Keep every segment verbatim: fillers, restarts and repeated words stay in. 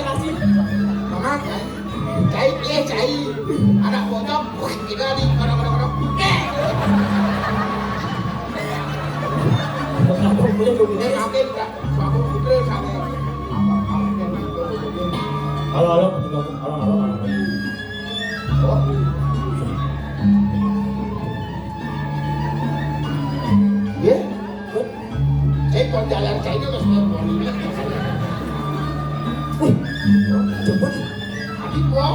Makan, cai, cai, eh, cai. Anak bocah, wih, kita di orang-orang orang. Eh. Ini makin, Pak. Suatu putri, sama. Apa, apa, yang itu, itu. Halo, halo, halo, halo, halo. Oh. Iya. Saya buat jalan saya itu terus mau ini. Wih, cepet. Tadi gua.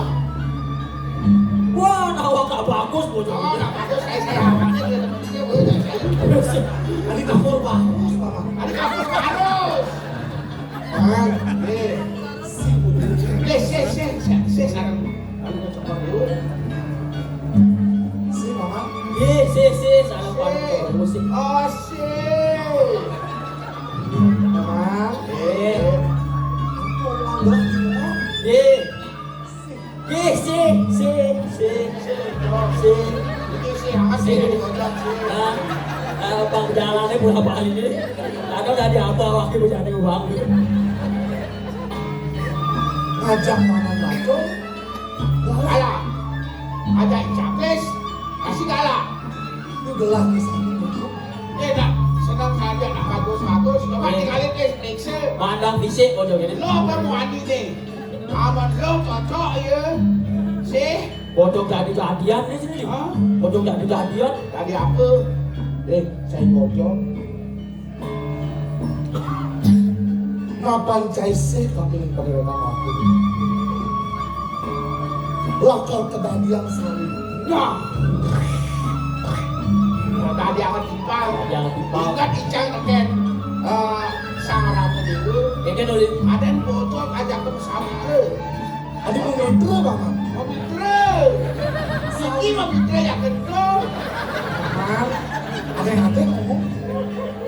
Wah, awak gak bagus, bocah. Oh, nggak bagus, saya, saya awaknya dia teman dia, boleh nggak saya? Tadi kamu bagus, Mama. Tadi kamu bagus. Ah, nih. Nih, sih, sih, sih, sih, sekarang. Lalu ke cokot dulu. Si, Mama. Ye, si, si, salah paham. Musik. Oh, si. Mama. Eh. Aku ulang lagi, Mama. Ye. Ye, si, si, si, si. Ini si, apa sih? Si. Ini kocak, si. Nah, eh, bang jalannya berapa ini? Ada udah di apa waktu jadi uang. Ngajak mana ngajak? Kalah. Ada capres, masih kalah. Lu gelah di sana. Dia tak senang saja, nak bagus-bagus. Coba tinggalin deh, periksa. Pandang fisik, kocok ini. Lo apa mau andi nih? Aman lo cocok ya. Sih. Kocok jadi jadian nih sini. Hah? Kocok jadi jadian. Tadi apa? Eh, saya kocok. Mapan cai sih kaki ning pengirana mati. Lakar kedadian selalu. Nah. Tadi amat tipal. Tadi amat tipal. Ingat icang teken, eh, sang ratu dulu. Ini nulis. Ada yang bocor ajak ke pesawat. Adi mau mitra, Bang. Mau mitra. Siki mau mitra ya kentul. Bang, ada yang ada ngomong.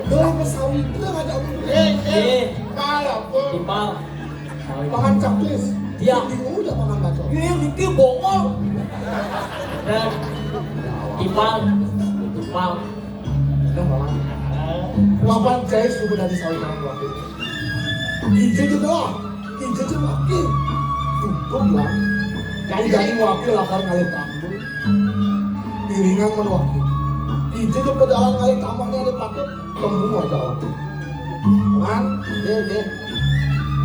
Gelah pesawitra ngajak ngomong. Eh, eh. Eh. Kalau pun. Tipal. Pangan caplis. Iya. Di udah pangan bacok. Iya, ini bongol. Dan tipal. Tipal. Lapan cai suku dari sawi orang tua. Ije juga lah. Ije juga wakil. Cukup lah. Jadi jadi wakil lakar ngalih tambun. Piringan men wakil. Ije juga pedalan ngalih tambunnya ada pakai temu aja wakil. Man, deh, deh.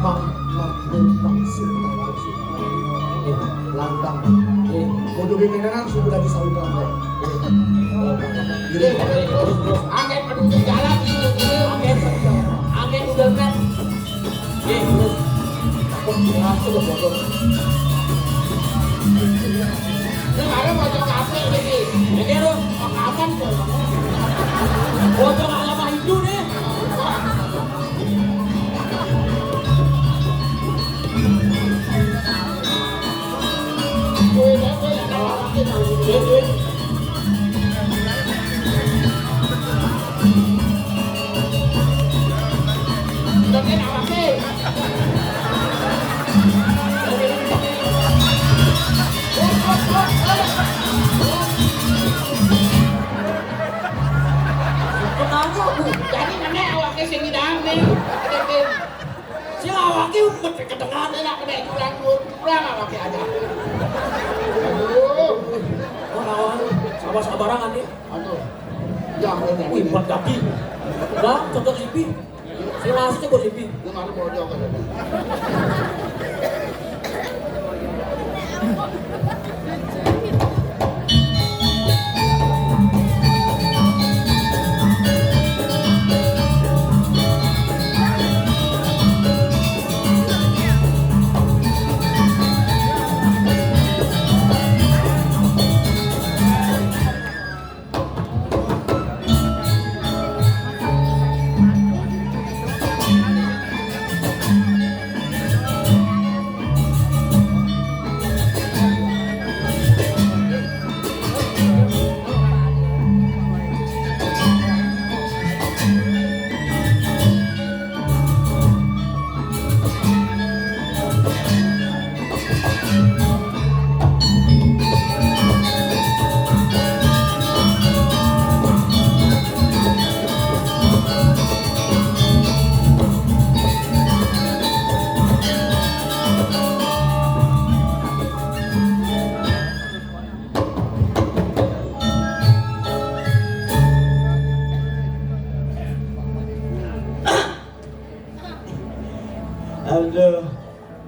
Mak, mak, mak, sih, mak, sih. Eh, lantang. Eh, kudu bimbingan sudah di sawi kamu. Eh, lantang. Jadi, terus, terus. Angkat peduli jalan, gitu, gitu. Angkat, angkat udah kan. Eh, terus. Aku bilang, aku udah bodoh. Ini ada bocor kafe ini. Ini, terus. Makanan, tuh. Bocor agama Hindu, nih. Kenapa, Bu? Jadi nenek awaknya sing ngidang nih. Sing awaknya umpet kedengaran. Nenek kena kurang, kurang awaknya aja. Aduh. Oh, lawan. Sabar-sabaran, Andi. Aduh. Ya, bener. Wih, empat kaki. Lah, cocok lipi. Sing masuk cocok lipi. Lu nggak ada bodoh, kan?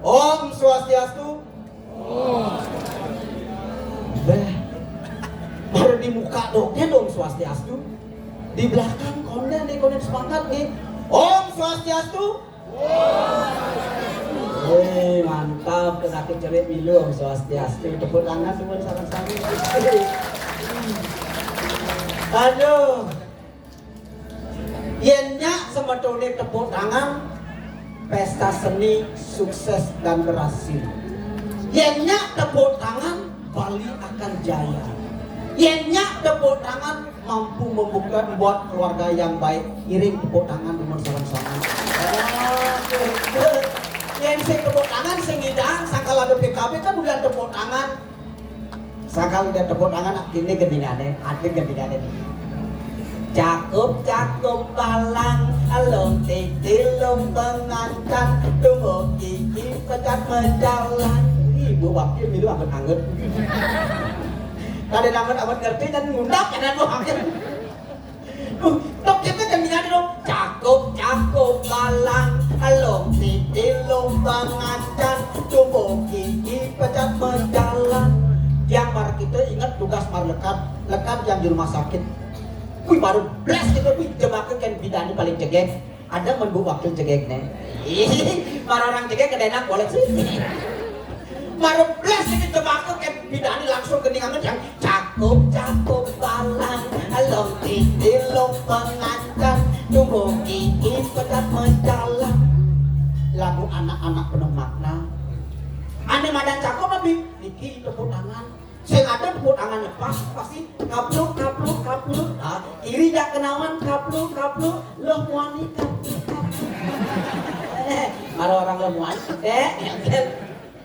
Om Swastiastu. Beh, baru di muka dogén Om Swastiastu. Di belakang kondén nih, kondén semangat nih. Om Swastiastu. Eh, mantap, sakit cerit milu, Om Swastiastu. Tepuk tangan semua sama-sama. Aduh. Yén nyak semetoné tepuk tangan, pesta seni sukses dan berhasil. Yén nyak tepuk tangan, Bali akan jaya. Yén nyak tepuk tangan, mampu membuka buat keluarga yang baik. Iring tepuk tangan dumun sama-sama. Yén sing tepuk tangan sing ngidang, sangkal ada P K B kan udah tepuk tangan. Sangkal udah tepuk tangan, akhirnya gendingané, akhir gendingané. Cakup, cakup balang, alung titi, lung pengancan, tumbuk gigi, pecat menjalan. Ibu wakil milu anget-anget. Kada anget-anget ngerti dan ngundap kanan wakil. Tok kita kan ingat dong. Cakup, cakup balang, alung titi, lung pengancan, tumbuk gigi, pecat menjalan. Yang baru kita ingat tugas mar lekat, lekat yang di rumah sakit. Wih, baru blas kita, wih, jemaka kan bidan paling jegég. Ada men bu wakil jegég né. Ih, mar orang jegég kada enak boleh sih. Mar blas ini jemaka kan bidan langsung gendingané yang cakup, cakup balang, alung titi, lung pengancan, tumbuk gigi, pecat menjalan. Lagu anak-anak penuh makna. Ané madan cakup, tapi niki tepuk tangan. Sing ada tepuk tangannya pas, pasti kapluk, kapluk, kapluk. Nah, kiri jak kenawan, kapluk, kapluk, loh muani, kapluk, kapluk. Eh, mar orang loh muani, dek,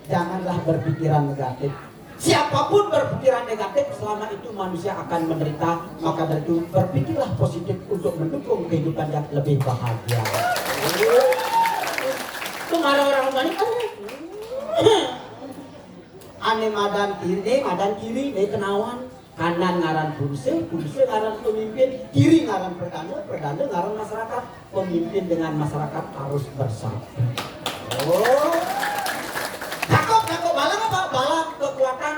janganlah berpikiran negatif. Siapapun berpikiran negatif, selama itu manusia akan menderita. Maka dari itu, berpikirlah positif untuk mendukung kehidupan yang lebih bahagia. Itu mar orang loh muani, ané madan kiri, madan kiri, né kenawan. Kanan ngaran bunsé, bunsé ngaran pemimpin, kiri ngaran perdana, perdana ngaran masyarakat. Pemimpin dengan masyarakat harus bersatu. Oh. Cakup, cakup. Balang apa? Balang kekuatan,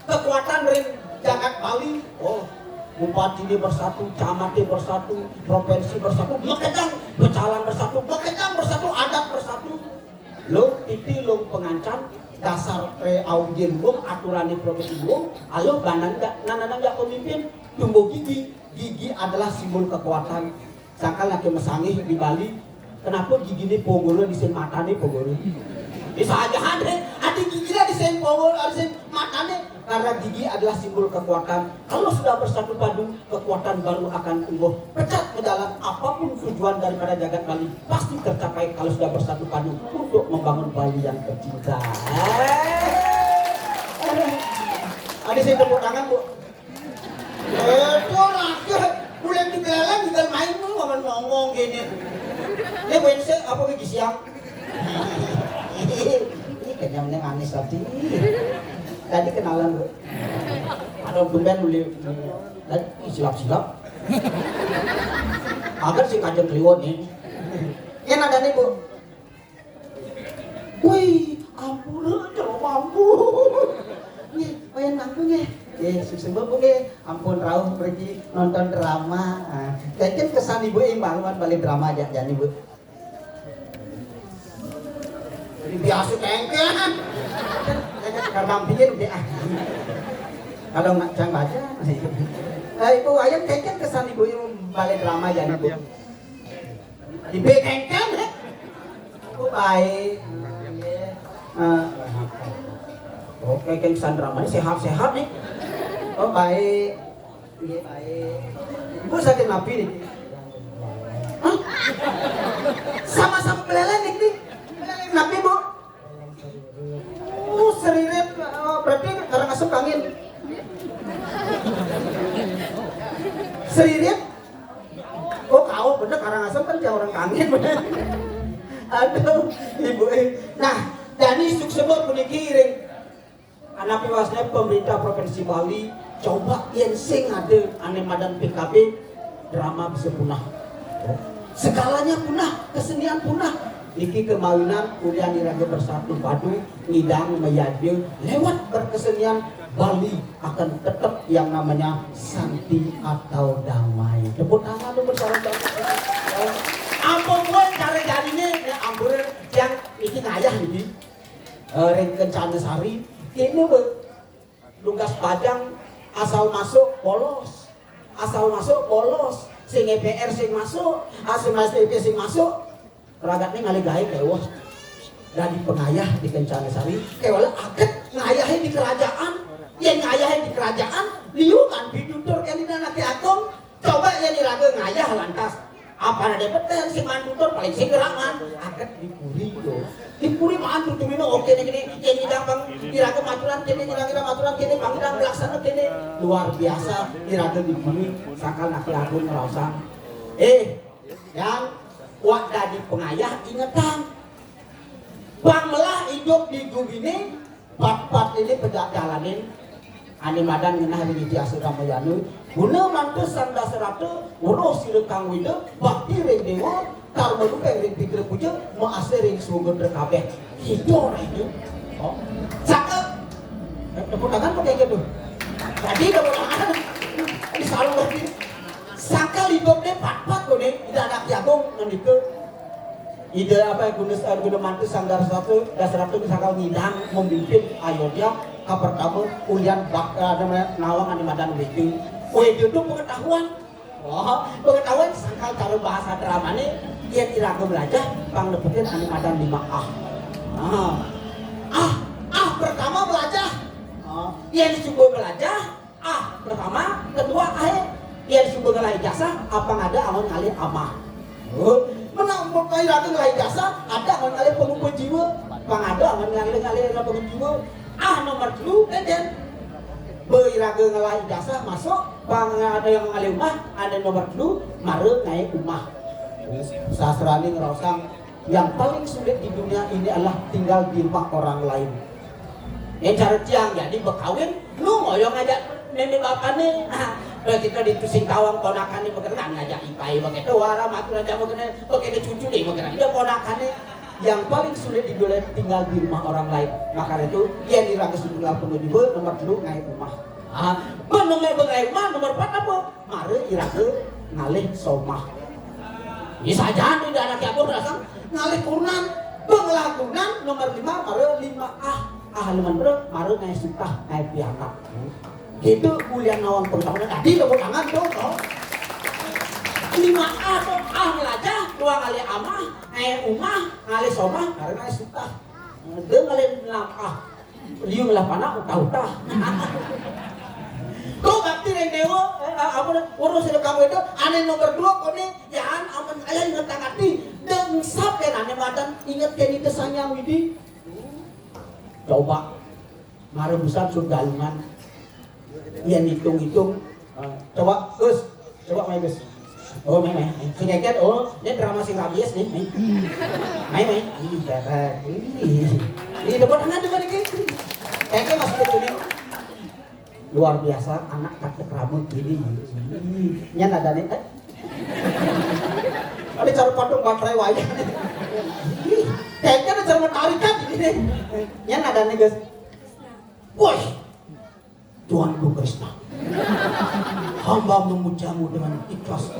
kekuatan ring jagat Bali. Oh, bupati ini bersatu, camat ini bersatu, provinsi bersatu, makejang, pecalang bersatu, makejang bersatu, adat bersatu. Lung titi, lung pengancan, dasar, eh, aujin wong, aturan di provinsi wong, aluh banan jak, nananang jak pemimpin, tumbuk gigi. Gigi adalah simbol kekuatan. Sangkal lagi masanggih di Bali, kenapa giginé pogona di sing matané pogona? Bisa aja ada, ada giginé di sing pogona, di sing matané. Karena gigi adalah simbol kekuatan. Kalau sudah bersatu padu, kekuatan baru akan tumbuh. Pecat ke dalam apapun tujuan daripada jagat Bali, pasti tercapai kalau sudah bersatu padu untuk membangun Bali yang tercinta. Ada sing tepuk tangan, Bu. Itu lagi, bulan di belakang juga main lu, ngomong-ngomong gini. Ini W C apa lagi siang? Ini kenyangnya manis tadi. Tadi kenalan, Bu. Ada bunda beli, beli, tadi silap-silap. Agar si kajeng kliwon nih. Ini ada nih, Bu. Wih, ampun, jero mampu. Nih, pengen mampu nih. Eh, sukses, Bu, nih. Ampun, rauh pergi nonton drama. Ah, kengken kesan ibu yang bangun balik drama aja, jadi, Bu. Jadi biasa kengken. Karena pikir udah, ah. Kalau nggak jangan baca. Eh, ibu ayam kengken kesan ibu yang balik drama, jadi, Bu. Ibu kengken, eh? Oh, baik. Eh, oke, kengken Sandra mah sehat-sehat nih. Oh, baik. Iya, baik. Ibu sakit napi nih? Hah? Sama-sama meleleh nih, nih. Meleleh napi, Bu? Oh, seririt, oh, berarti Karangasem kangin. Seririt? Oh, kau bener Karangasem kan dia orang kangin. Aduh, ibu, eh. Nah, jadi suksma puniki ring anak piwasnya pemerintah Provinsi Bali, coba yang sing ada ané madan P K B, drama bisa punah. Segalanya punah, kesenian punah. Niki kemawinan ulian iraga bersatu padu, ngidang mayadia lewat berkesenian, Bali akan tetap yang namanya santi atau damai. Tepuk tangan dulu bersama-sama. Ampun, buat cara jadinya, ya ampun, yang niki ngayah niki. Eh, ring Kencana Sari, kene be. Dungkas Bajang, asal masuk bolos. Asal masuk bolos. Sing E P R sing masuk, asal masuk E P R sing masuk. Ragatne ngalih gaé kéweh. Dadi pengayah di Kencana Sari, kéwala aget ngayahin di kerajaan. Yén ngayahin di kerajaan, liu kan pitutur kene anak agung. Coba yén iraga ngayah lantas. Apa ada peteng sing mantutur paling sing gerangan. Aget di puri to. Di puri mantutur mino oke nih gini. Yén iraga pang iraga maturan kene, iraga maturan kene, pang iraga melaksana kene. Luar biasa iraga di puri sakal anak agung ngraosang. Eh, yang wak dadi pengayah ingetang. Pang melah idup di gumine, pat-pat ini pejak jalanin. Ane madan ngenah ring Iti Asa Ramayana, guna mantu Sang Dasarata, weruh sira kang wida, bakti ring dewa, karma rupeng ring pitra puja, maasih ring swaga kabeh. Kita ring. Oh. Saka. Eh, tepuk tangan pakai gitu. Tadi tepuk tangan. Ini salah lagi. Saka libokne pat-pat kone, Ida Anak Agung ngendika. Ida apa guna, guna mantu Sang Dasarata, Dasarata saka ngidang memimpin Ayodhya, kapertama ulian bak-, eh, namanya nawang ane madan Weda. Weda itu pengetahuan. Oh, pengetahuan sangkal cara bahasa dramane, yén iraga belajar, pang nepukin ane madan lima ah. Ah. Ah, ah pertama belajar. Oh, yén suba belajar, ah pertama, kedua, ae. Yén suba ngelah ijazah, apang ada anggon ngalih amah. Oh, menang iraga ngelah ijazah, ada anggon ngalih pangupa jiwa. Pang ada anggon ngalih, ngalih pangupa jiwa. Ah nomor telu, enten. Ba iraga ngelah ijazah masuk, pang ada yang ngalih umah, ada nomor telu, mara ngaé umah. Sastrane ngraosang, yang paling sulit di dunia ini adalah tinggal di rumah orang lain. Yang cara tiang jadi bekawin, lu ngoyong ngajak mémé bapane. Nah, begitu di tusing tawang ponakane bekenan ngajak ipai begitu, wara matur aja bekenan, begitu cucu deh bekenan. Dia ponakane yang paling sulit di dunia tinggal di rumah orang lain. Maka itu, dia iraga sejumlah pengunjung nomor telu ngaé umah. Ah, nomor ngaé umah, nomor empat apa? Mara iraga ngalih somah. Ini sajan udah anak agung rasang ngalih kurenan, penglah kurenan nomor lima, mara lima ah, ah lima bro, mara ngaé sutah, ngaé pianak. Gitu kuliah nawang pengetahuan tadi lo tangan tuh, tuh. Lima ah tuh, ah ngelajah, dua kali amah, ngaé umah, ngalih somah, mara ngaé sutah. Dia ngalih enam ah. Liu lah panak utah-utah. Tuh bakti ring dewa, eh, eh, apa dah? Urus ida kamu itu, ane nomor dua kone, ya an, amun ayah inget tangati, dengsap ya ane madan, inget kene ida Sang Hyang Widi. Coba, mara busan sun galungan. Iya ngitung-ngitung. Eh, coba, Gus, coba main, Gus. Oh, main, main. Sing eget, oh, ini drama sing rabies nih, main. Main, main. Ih, bebek. Ih. Ini tepuk tangan juga nih. Kayaknya masih kecil nih. Luar biasa, anak katek rambut gini. Ih, nya nadane, eh. Ada cara patung baterai wayang. Ih, kayaknya ada cara menarikan gini. Nya nadane, Gus. Woi, Tuanku Krishna, hamba memujamu dengan ikhlas.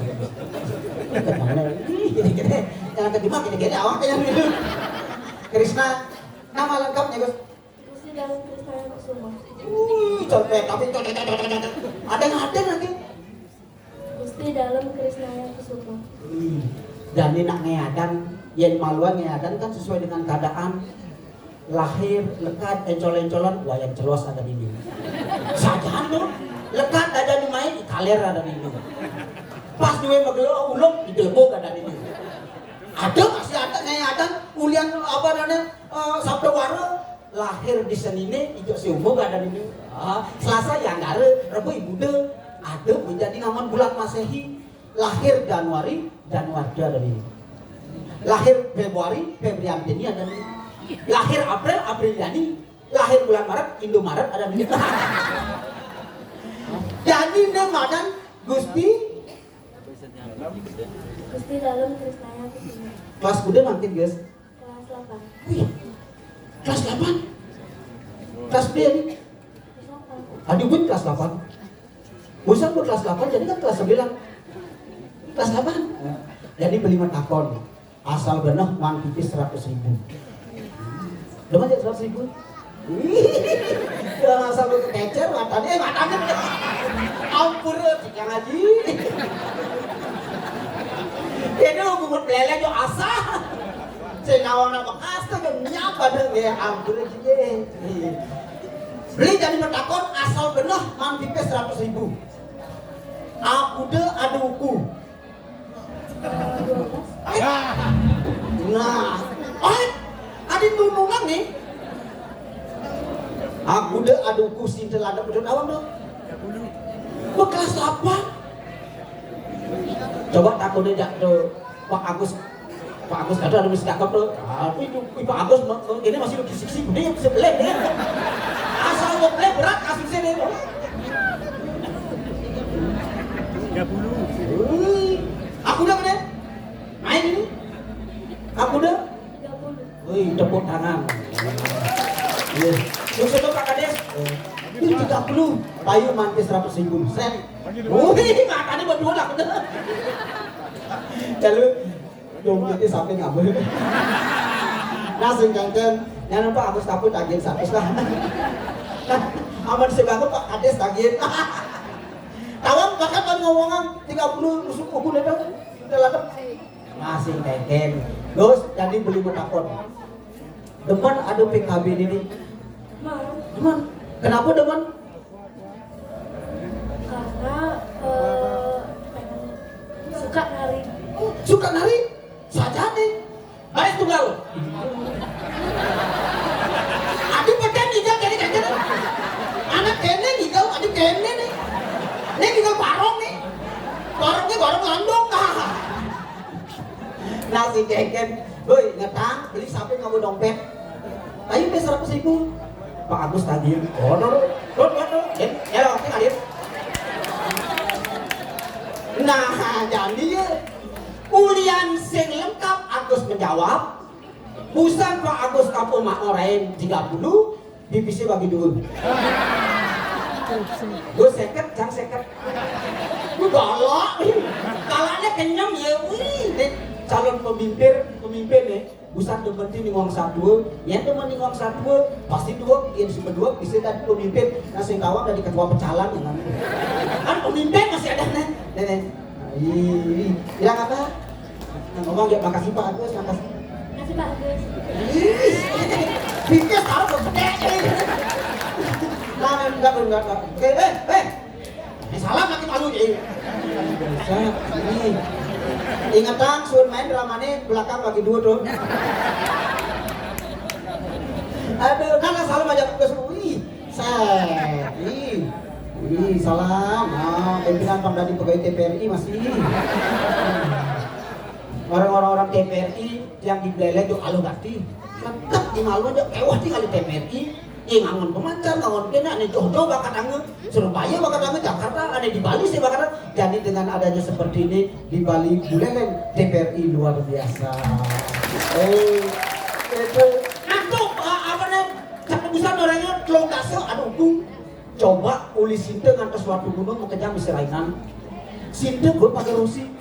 Gini-gini, jangan terjemah gini-gini awaknya. Krishna, nama lengkapnya, Gus? Gusti Dalam Krisnaya Kusuma. Wih, cerpet, tapi ada yang ada lagi. Gusti Dalam Krisnaya Kusuma. Hmm. Dan ini nak ngaé adan, yén maluan ngaé adan kan sesuai dengan keadaan. Lahir lekad encol-encolan, wayan celos ada dini. Sajan tuh, lekad ada di main, ikaler ada dini. Pas duwe magelo ulung, digelebug ada dini. Ada masih ada ngaé adan, ulian apa namanya, eh, sabda wara, lahir di Senine, ijo si umur ada dini. Ah, Selasa Anggara, Rebo Ibuda, ada menjadi ngaman bulan Masehi. Lahir Januari, Januarda ada dini. Lahir Februari, Febriantini ada dini. Lahir April, Apriliani. Lahir bulan Maret, Indomaret ada dini. Jadi ini madan Gusti. Gusti Dalam Krisnaya Kusuma. Kelas kuda mangkin, Gus. Wih, kelas delapan. Kelas B ini. Adi pun kelas delapan. Busan pun kelas delapan, jadi kan kelas sembilan. Kelas delapan. Jadi beli matakon. Asal beneh mang pipis seratus ribu. Demen ya seratus ribu? Ya, asal gue kekecer, matanya, eh, matanya. Ampun, eh, tiga ngaji. Ini lo bungut belek yo asal. Saya nawang nama kasih tuh, nyapa deh, ya ampun, eh, beli jadi matakon, asal beneh mang pipis seratus ribu. Aku deh ada uku. Nah, oh, ada tunungan nih. Aku deh ada uku sintel ada betul awam tuh. Gua kelas delapan. Coba takutnya jak tuh Pak Agus. Pak Agus ada ada mesti cakep tuh. Tapi itu Pak Agus ini masih lagi siksi gede sebelah deh. Asal mau berat kasusnya deh. Tiga puluh. Wih, aku udah gede. Main ini. Aku udah. Wih, tepuk tangan. Iya. Yang sudah Pak Kades. Ini tiga puluh. Payu mantis seratus ribu. Sen. Wih, matanya berdua lah. Lalu dompetnya sampai ngabur. Nah, sing kanten, yang nampak aku takut agen satu lah. Aman sebangun Pak Kades agen. Tawang bahkan kan ngomongan tiga puluh musuh kuku deh tuh. Udah lah tuh. Masih keken. Terus jadi beli matakon. Demen ada P K B ini. Demen. Kenapa demen? Karena eh, suka nari. Oh, suka nari? Sajane. Baris tunggal. Adi peten ngigal kene kene. Anak kene ngigal, adi kene nih. Ini ngigal barong nih. Barongnya barong landong. Nasi keken. Woi, ngetang, beli sampai kamu dompet. Ayo, seratus ribu. Pak Agus tagih. Oh, no, no. No, no, no. Ya, ya, oke, Adit. Nah, jadi ya. Ulian sing lengkap Agus menjawab. Busan Pak Agus kampung mak orain tiga puluh, divisi bagi dua. Gue seket, jang seket. Gue galak. Kalanya kenyang ya. Wih, nih, calon pemimpin, pemimpin nih. Busan demen ti ning wong satua, yen demen ning wong satua, pasti dua, yen suka dua, bisa tadi pemimpin, nah sing tawang dari ketua pecalang ya kan. Kan pemimpin masih ada nih, nih, nih. Ih, bilang apa? Nah, ngomong ya makasih Pak Agus, makasih. Makasih Pak Agus. Ih, pikir taruh ke gede. Nah, enggak, enggak, enggak. Oke, eh, eh. Eh, salam lagi malu ya. Bisa, ini. Ingetan, sun main dramane belakang lagi dua tuh. Aduh, kan salam aja ke wih. Set. Ih. Ih, salam. Nah, pimpinan Pang Dadi pegawai T P R I masih. Orang-orang T P R I yang dibeleleh tuh alo ganti. Tetap di malu aja, ewah tinggal di T P R I. Ih, ngangon pemancar, ngangon kena, ane Johor bakat ange, Surabaya bakat ange, Jakarta, ane di Bali sih bakat ange. Jadi dengan adanya seperti ini di Bali, buleleng T P R I luar biasa. Oh, itu. Nah, tuh, eh, apa nih? Cak tebusan orangnya, telung dasa, aduh, Gung. Coba uli sinte ngantos watu gunung, makejang bisa rainan. Sinte gue pakai rosi.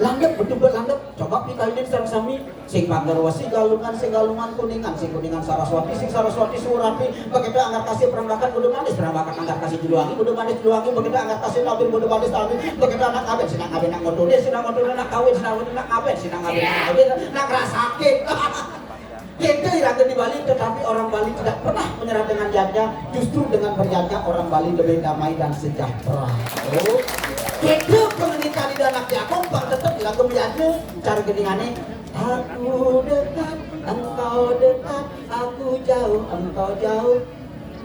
Landep, betul buat landep. Coba pikainin sareng sami. Sing Pagarwesi Galungan, sing Galungan Kuningan, sing Kuningan Saraswati, sing Saraswati Surapi. Begitu angkat kasih perembakan bodo manis, perembakan angkat kasih juluangi bodo manis, juluangi begitu angkat kasih tabir bodo manis, tabir begitu anak abet, sinang abet nak ngotone, sinang ngotone nak kawin, sinang ngotone nak abet, sinang abet nak kawin, nak rasake. Kita iraga di Bali, tetapi orang Bali tidak pernah menyerah dengan yadnya, justru dengan beryadnya orang Bali lebih damai dan sejahtera. Oh. Kita pengenita di dalam Jagung, bang tetap iraga yadnya, cara geningane, aku dekat, engkau dekat, aku jauh, engkau jauh.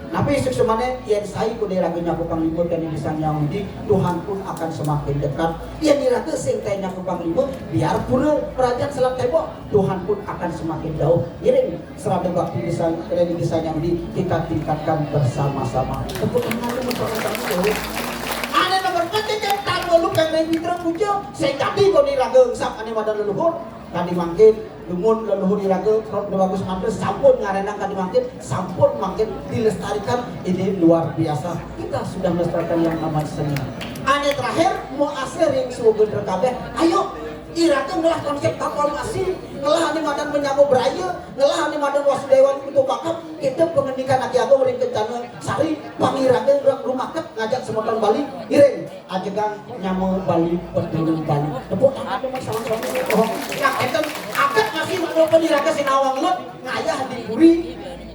Tapi suksemane, yen sai kode raga nyapu panglima kene di Sang Hyang Widi, Tuhan pun akan semakin dekat. Yen iraga sing kae nyapu panglima, biar pura prajan selat tembok, Tuhan pun akan semakin jauh. Ngiring serada bakti di Sang, kene di Sang Hyang Widi, kita tingkatkan bersama-sama. Tepuk tangan dulu, tepuk tangan dulu. Ane nomor empat, cek, cek, tambah lu pemeng mitra puja, sing dadi kode raga ngesap ane madan leluhur, tadi mangkin, Dumun leluhur iraga, Rot Bagus Mantra sampun ngarenang kadi mangkin, sampun mangkin dilestarikan, ini luar biasa. Kita sudah melestarikan yang namanya seni. Ane terakhir, mau asih ring suwun kabeh. Ayo, iraga ngelah konsep kapal masih, ngelah ane madan menyambut beraya, ngelah ane madan Wasudewan itu bakap, kita pengendikan Agi Agung ring Kencana Sari, pangiraga ring rumaket ngajak semeton Bali, iring. Ajegang nyama Bali, petulung Bali. Tepuk tangan dong, sama-sama. Oh, nah, enten adat masih ada peniraga sinawang lut, ngayah di puri.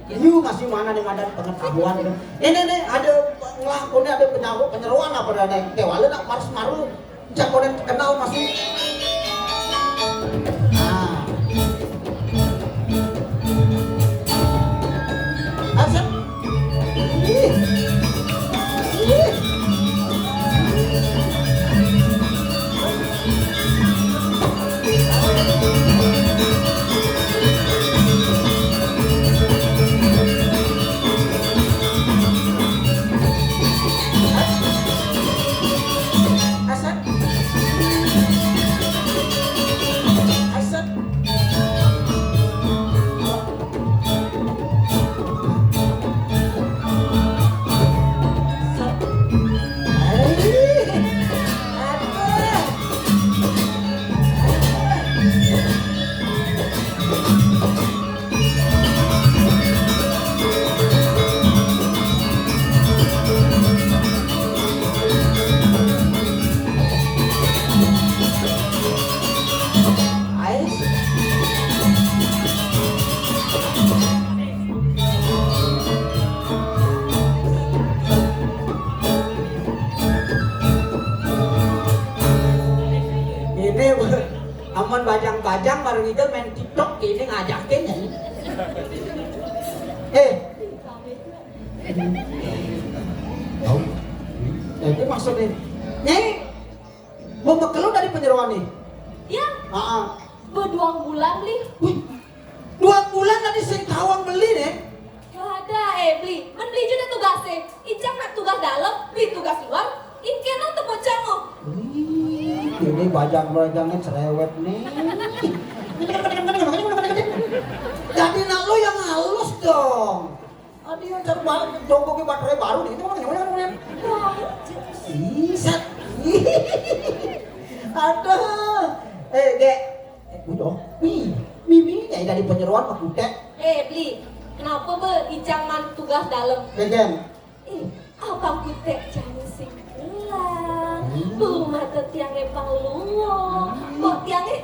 Iu masih mana nih ada pengetahuan. Ini nih ada ngelakone ada penyaru penyeruan apa ada kewala nak maru-maru. Jagoan kenal masih. Nah. Aset. Ih. Ih. Aset. Aset. Ini amun bajang-bajang baru ngidul main TikTok, ini ngajakin ya. Eh. Tahu? Ya, itu maksudnya. Nyai, mau mekelu dari penyeroan nih? Ya. Ah, ah. Berduang bulan, Bli. Wih, duang bulan tadi sing tawang beli nih. Ada, eh, Bli. Men Bli juga tugasnya. Icang nak tugas dalam, Bli tugas luar. Ingkena tuh bocah mo. Wih, ini bajang-bajangnya cerewet nih. Jadi nak lo yang halus dong. Adi yang cari baru, jongkoknya baterai baru nih. Itu mana yang mana? Ih, set. Aduh. Eh, Gek. Eh, udah. Wih, Mimi ya dari penyeroan mah kutek. Eh, Bli, kenapa be Icang man tugas dalam? Gegen. Eh, apa kutek jangan sing pulang? Hmm. Belum ada tiangnya pang luo. Kok tiangnya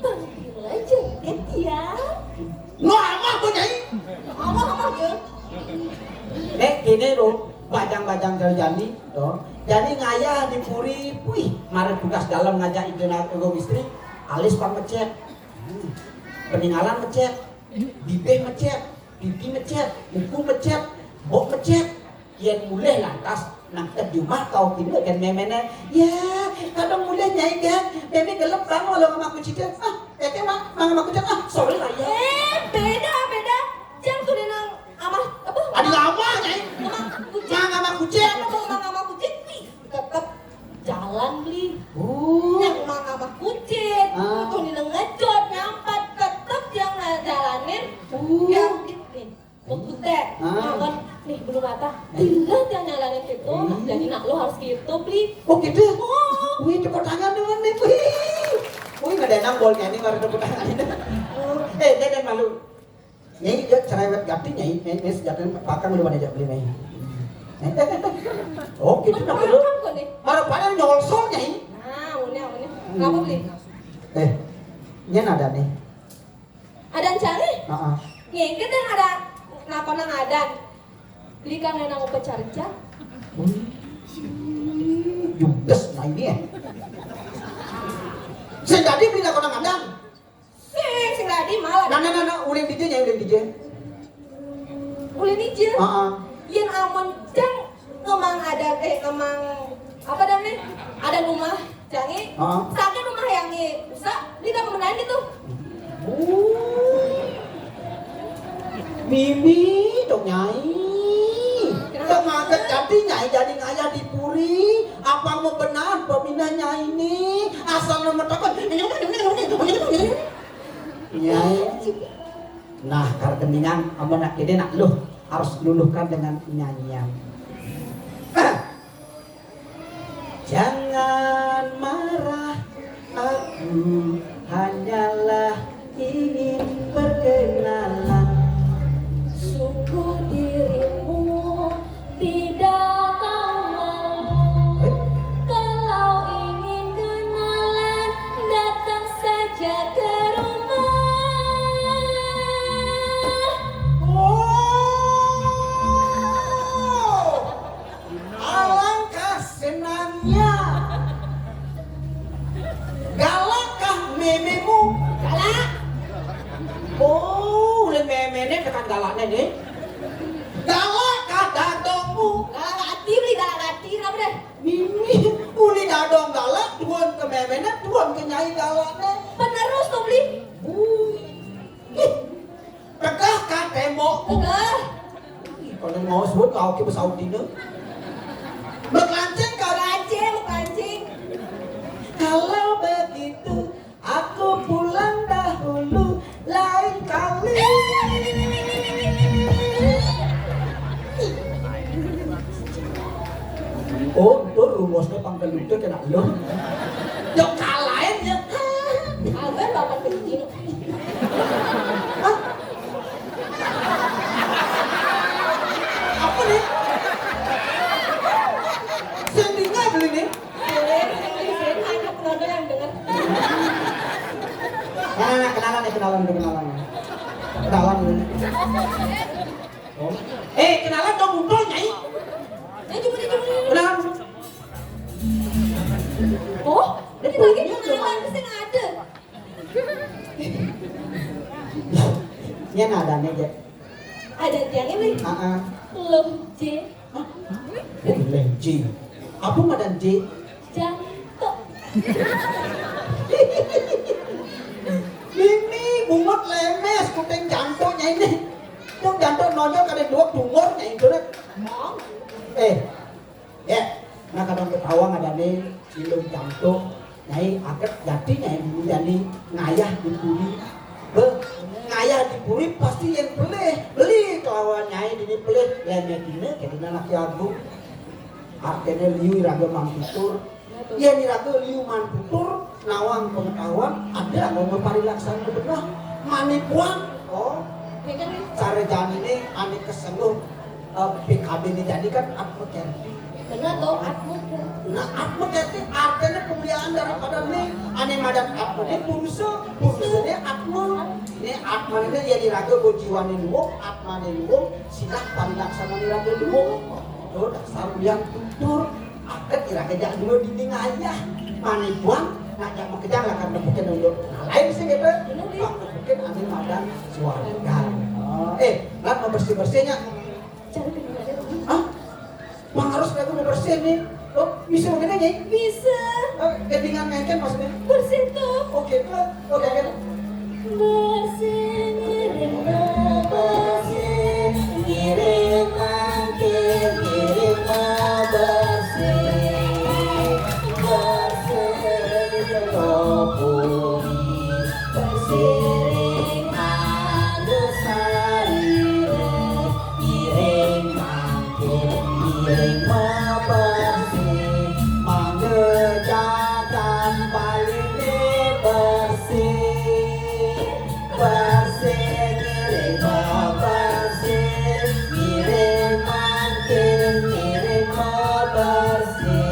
pang pila jengket tiang? Lo amah kok, Nyai? Amah, amah ya. Eh, gini lo, bajang-bajang jauh jani, to. Jadi ngayah di puri, wih, mari tugas dalam ngajak internal ego istri, alis pang mecet. Hmm. Peninggalan mecet, bibih mecet, pipi mecet, buku mecet, bok mecet. Yen mulih lantas nang kejumah kau kini kan memene. Ya, kadang mulih Nyai kan, meme gelem bang walau sama kucing. Ah, ete mah, mang sama kucing. Ah, sorry lah ya. Eh, beda, beda. Jang tuh nang amah apa? Ada amah, Nyai. Amah kucing. Mang sama kucing. Apa mau mang sama kucing? Ih, tetep jalan, Bli. Oh. Yang mang sama kucing. Ah. Tuh nang ngejot, nyampat, tetep yang ngejalanin. Oh. Yang nih. Bukute, ah. Awan, nih bulu mata, tinggal yang nyalain gitu, hmm. Jadi nak lo harus gitu, Bli. Oh gitu? Oh. Wih, tepuk tangan dulu nih, wih. Wih, nggak ada nang bolnya nih, baru tepuk tangan ini. Oh. Eh, dia kan malu. Nyai, dia cerewet gati, Nyai. Nyai, Nyai, sejatinya pakai belum ada Bli, Nyai. Oh, gitu, nak lo. Apa nih? Baru pada nyolsol, Nyai. Nah, unik, unik. Kenapa, Bli? Eh, ini ada nih. Adan cari? Heeh. Ngengket yang ada, napa nang adan? Beli kang enang upacara cang. Wih, judes nah ini ya. Sing tadi beli napa nang adan? Sing, sing tadi malah. Nah, nah, nah, nah, ulin dije nya, ulin dije. Ulin dije? Heeh. Yen amun cang ngemang adan, eh, ngemang apa damne? Adan rumah. Jange, ah. Sakit rumah yange rusak, dia tak menang gitu. Oh. Mimi dong, Nyai. Kenapa? Temaget ganti, Nyai, jadi ngayah di puri. Apa mau benar pemindah, Nyai, ini? Asal nomor takut. Nyai. Nah, karena gendingan, amun nak ini nak luh, harus luluhkan dengan nyanyian. Jangan marah, aku hanyalah ingin berkenalan. Sungguh dirimu tidak tahu malu. Kalau ingin kenalan, datang saja ke rumah. Oh, alangkah senangnya. Galakkah mémému? Galak. Oh, ulih méméné tekan galakné nih. Galakkah dadongmu? Galak ati, Bli, galak ati, kenapa deh? Mimi, uli dadong galak, duun ke méméné, duun ke nyai galakné. Penerus tuh, Bli. Bui. Ih, tegah ka témbok. Tegah. Ih, kalau mau sebut, kau ke pesawat dina. Berkelancing kau. Kelancing, berkelancing. Kalau begitu, aku pulang dahulu, lain kali. Oh, itu rumusnya pangkelutnya kena lu. Yang kalahin ya. Agar bapak begini. Hah? Apa nih? Sendingnya beli nih. Nah, nah, nah, kenalan nih, kenalan nih, kenalan nih. Kenalan nih. Oh. Eh, kenalan dong, mumpung, Nyai. Ya, cuma dia, cuma dia. Kenalan. Oh, ini lagi kenalan, sing ada. Ini ada nih, Jek. Ada tiang ini. Heeh. Loh, J. Hah? Bukan J. Apa madan J? Jantok. Mimi bungut lemes, kuting jantoknya ini. Tuh jantok nonjol kada dua bungurnya itu deh. Mau. Eh, ya, nah kadang ketawa ada nih, ilung jantok. Nyai aget jadi nyai dulu jadi ngayah di puri. Beh, ngayah di puri pasti yang pelih, beli kelawan nyai dini pelih. Lemes dina, kedina laki agung. Artinya liu iraga mantutur. Yén iraga liu mantutur, nawang pengetahuan, ada mau maparilaksana bener. Manipuan, oh, cara jani ini ané kesenguh, eh, P K B ini jadi kan Atma Kerti. Benar tuh, Atma Kerti. Nah, Atma Kerti artinya kemuliaan daripada ini, ané madan Atma ini purusa, purusa ini Atma. Ini Atma ini ya iraga bo jiwané luhung, Atmané luhung, sinah parilaksana iraga luhung. Tuh dasar yang tutur. Aget iraga jak dua dinding ayah. Manipuan, nak jak makejang lah kan nepukin dulu. Nah, lain sih gitu. Bang nepukin ané madan suarga. Oh, eh, nak mau bersih-bersihnya. Hah? Bang harus lagu mau bersih nih. Oh, bisa begini nih? Bisa. Eh, gendingan ngengken maksudnya? Bersih tuh. Oke, tuh. Oke, oke. Bersih, ngiring bebersih, ngiring mangkin, ngiring bebersih. Bersih ring jero puri, bersih ring anu sarira, ngiring mangkin, ngiring bebersih, mangda jagat Baliné bersih. Bersih, ngiring bebersih, ngiring mangkin, ngiring bebersih.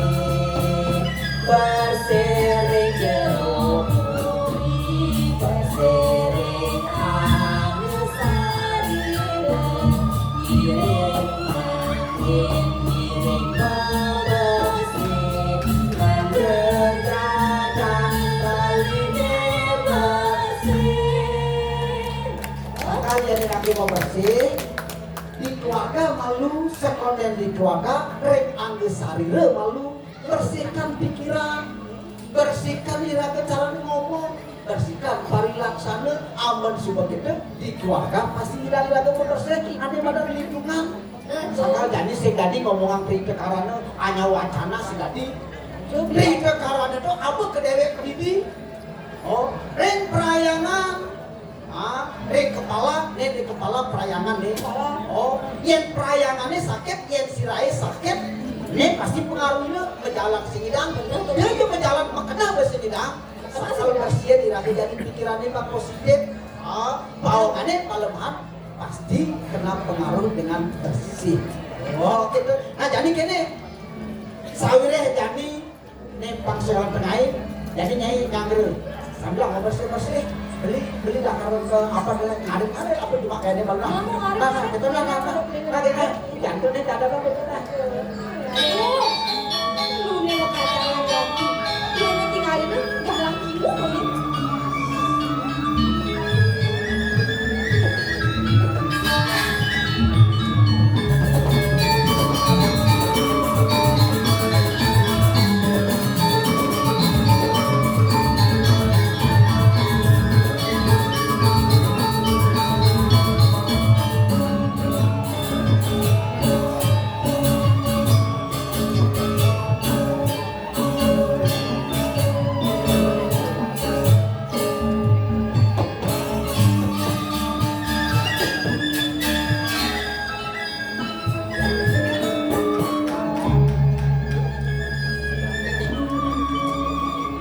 Bersih ring jero puri, bersih ring anu sarira, ngiring mangkin, ngiring bebersih, mangda jagat Baliné bersih. Kalian yang lagi mau bersih, di keluarga malu, sekondén di keluarga, ring angga sarira malu, bersihkan pikiran, bersihkan iraga cara ngomong, bersihkan parilaksana, amun suba kita di keluarga pasti iraga bersih, ané madan lingkungan. Sakal jani sing dadi ngomongang prita karana, anya wacana sing dadi. Prita karana to apa ka déwék kedidi? Oh, ring prayangan, Ah, ri kepala, né ri kepala perayangan né. Oh, yén perayangané sakit, yén sirahé sakit, né pasti pengaruhna majalan sing idang. Dia aja majalan makedah ba sing idang. Asal bersih, iraga jadi pikirané mah positif. Ah, bawané palemahan pasti kena pengaruh dengan bersih. Oh, gitu. Nah, jani kéné. Sawiréh jani Né pang sekolah pengain, jadi nyai nganggur. Sambil nggak bersih-bersih, beli, beli dah kalau ke apa, ada, ada apa cuma kayak dia malu. Nah, nah, kita lah, nah, nah, nah, dia, nah, jantung dia ada apa, nah. Oh, lu nih lo kacang lagi. Lu nih tinggalin lu, udah laki lu, lu nih.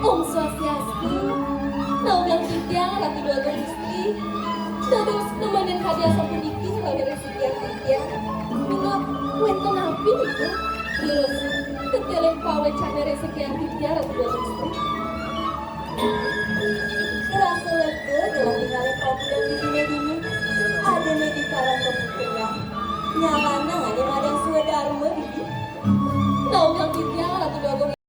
Om Swastiastu, naudah titiang Ratu Déwa Gusti, dados nemenin hadiah sapuniki rawi rezekian titiang. Minab wénten napi nika? Leres, tetélén pawécan rezekian titiang Ratu Déwa Gusti.